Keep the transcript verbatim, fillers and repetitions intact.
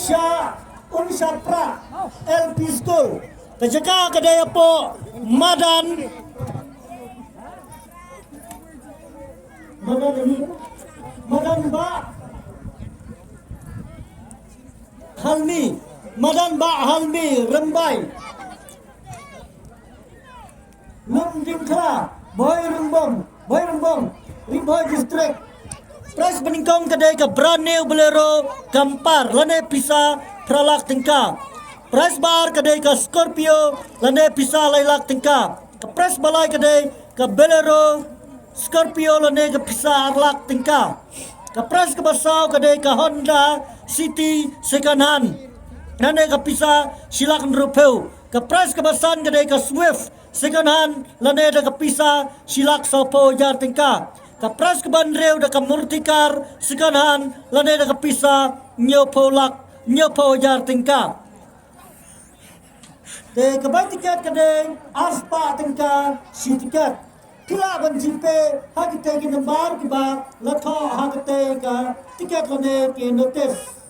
Sha Umshapra L P School. Ka jaka ka dei hapoh madan, madan ini, madan Bah Halmi, madan Bah Halmi, Rymbai. Lumdingkhla, Bhoirymbong, Bhoirymbong, Ri Bhoi District. Prize banyngkong ka dei ka brand new Bolero Compare lane pisa phra lak tyngka. Prize ba ar ka dei ka Scorpio lane pisa lai lak tyngka. Ka prize ba lai ka dei ka Bolero Scorpio lane ka pisa ar lak tyngka. Ka prize ka ba saw ka dei ka Honda City second hand lane ka pisa shi lak hynriewphew. Ka prize ka ba san ka dei ka Swift second hand lane da ka pisa shi lak sawphew hajar tyngka. Ka prize ka ba hynriew da ka Murti car second hand lane da ka pisa hynñiewphew lak, hynñiewphew hajar tyngka. Te ka bai tiket ka dei arspah tyngka shi tiket. Phi lah ban GPay ha kitei ki nambar kiba la thoh ha kitei ka tiket lane ki notice.